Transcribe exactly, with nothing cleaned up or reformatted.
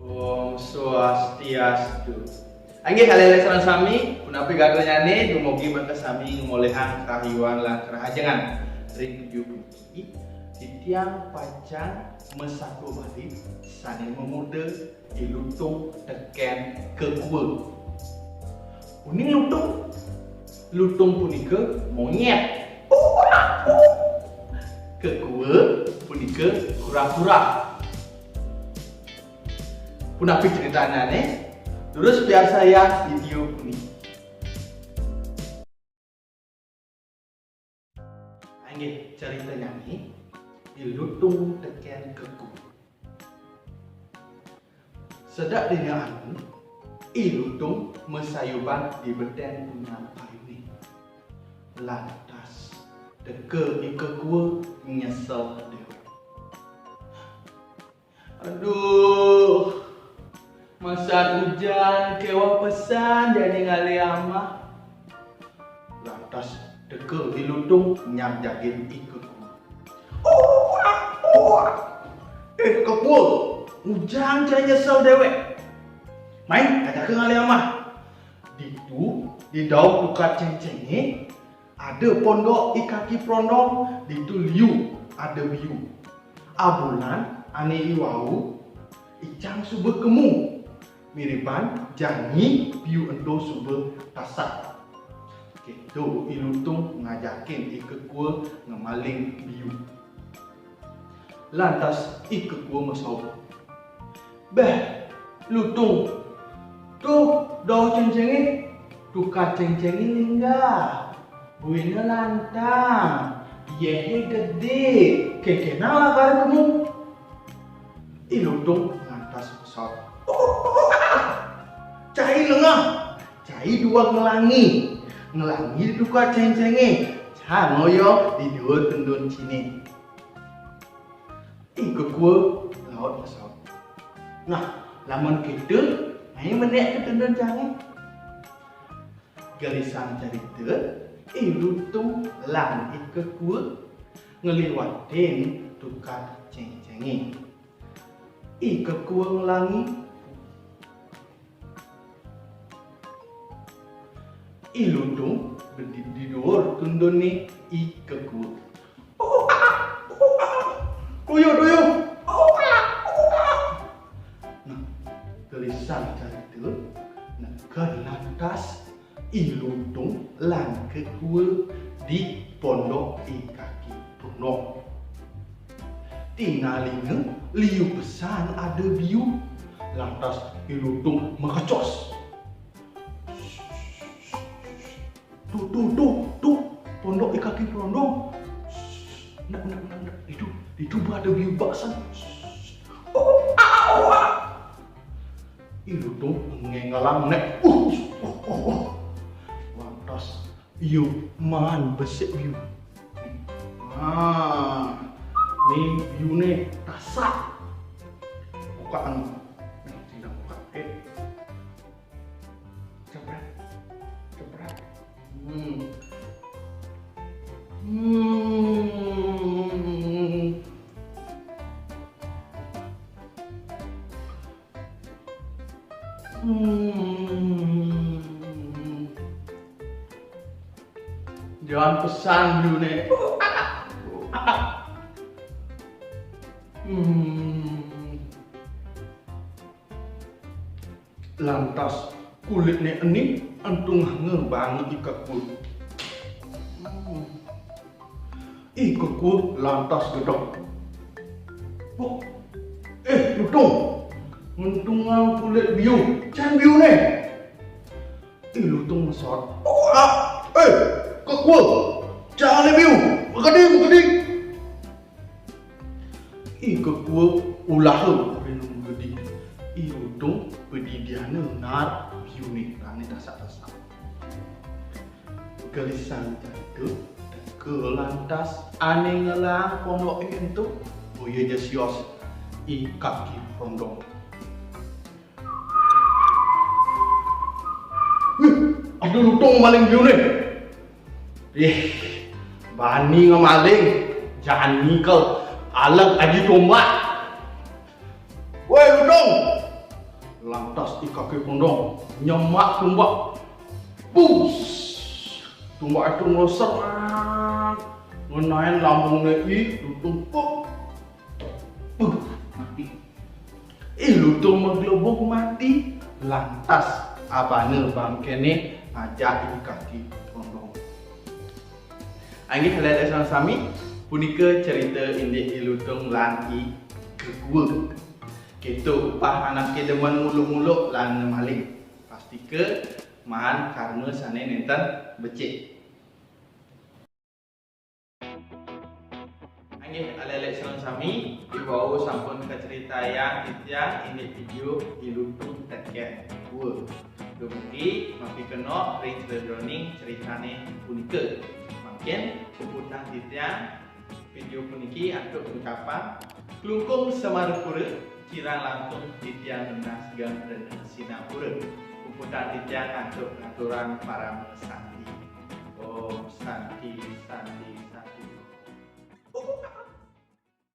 Om Swastiastu. Inggih, alit-alit sareng sami, punapi gatrané, dumugi makasami ngamolihang karahayuan lan karahajengan. Ring video puniki, titiang pacang masatua balik sané mamurda I Lutung tekén Kekua. Uning Lutung, Lutung punika monyét. Kekua punika kura-kura. Punapi critannyané? Durus piarsayang video puniki. Inggih, critannyané, I Lutung tekén Kekua. Sedek dina anu, I Lutung masayuban di betén punyan payuné. Lantas teka I Kekua nyesel déwék. Aduh, masan ujan kéweh pesan jani ngalih amah. Lantas teka I Lutung nyamjagin I Kekua. Uak, uak. Eh, Kekua, ujan cai nyesel déwék. Mai, ajaka ngalih amah. Ditu, di dauh tukad céngcéngé, ada pondok I Kaki Prondong, ditu liu ada biu. Abulan ané iwau, icang suba kemu. Miriban jani biu ento suba tasak. Kéto I Lutung ngajakin I Kekua ngamaling biu. Lantas I Kekua masaut, "Béh, Lutung, tuh dauh céngcéngé, tukad céngcéngé linggah. Buina lantang, yéhé gedé, kénkénang lakar kemu." I Lutung lantas masaut, "Cai lengeh, cai dueg nglangi. Nglangi di tukad céngcéngé, cang ngoyong di duur tendun ciné." I Kekua laut masaut, "Nah, lamun kéto, mai menék ka tendun cangé." Gelisan carita, I Lutung lan I Kekua ngliwatin tukad céngcéngé. I Kekua nglangi. I Lutung bedidi di duur tendunné I Kekua. Tuyuh, tuyuh. Nah, gelisan carita, neked lantas I Lutung lan Kekua di pondok I Kaki Prondong. Tingalina liu pesan ada biu, lantas I Lutung makecos. "Tuh, tuh, tuh, tuh, pondok I Kaki Prondong. Nak, nak, nak, nak, itu, itu ada biu baksan." Oh, ah, oh, ah. I Lutung ngénggalang menék. Uh, uh, uh, uh. Lantas ia maan besik biu. Nah, né biuné tasak. Bukaan. Nih, sing buka. Eh. Ceprét. Ceprét. Hmm. Hmm. Hmm. Joang pesan biuné. Hmm. Lantas kulitné eni entunganga bang I Kekua. Hmm. I Kekua lantas gedeg. "Oh, eh, Lutung, ngentungang kulit biu, cén biuné." I Lutung masaut, "Oh, ah, eh, Kekua, cén biu, magedi, magedi." I Kekua ulaha ring magedi. I Lutung padidiana naar biuné, ané tasak-tasak. Gelisan carita, teka lantas ané ngelah pondoké ento, boya ja sios I Kaki Prondong. "Wih, ada Lutung maling biuné." "Ih, bani ngamaling, jani ka aleg aji tombak." "Woi, Lutung, Lantas I Kaki Pondong nyemak tumbak. Bus! Tumbak itu ngeleser ngenain lambungnya I Lutung. Puh! Puh! Mati. I Lutung magelebug mati. Lantas abana bangkene ngajak I Kaki Pondong. Inggih, alit-alit sareng sami, punika cerita indik I Lutung lan I Kekua. Keto upah anake demen nguluk-nguluk lan maling. Pastika maan karma sane nenten becik. Inggih, alit-alit sareng sami, iwau sampun kacritayang titiang indik video I Lutung teken Kua. Dumugi mapikenoh ring sadroning critane punika. Mangkin puputang titiang video puniki antuk ngucapang Klungkung Semarapura, kirang langkung titiang nunas geng rena sinampura. Puputang titiang antuk ngaturang parama santi. Om Santi, Santi,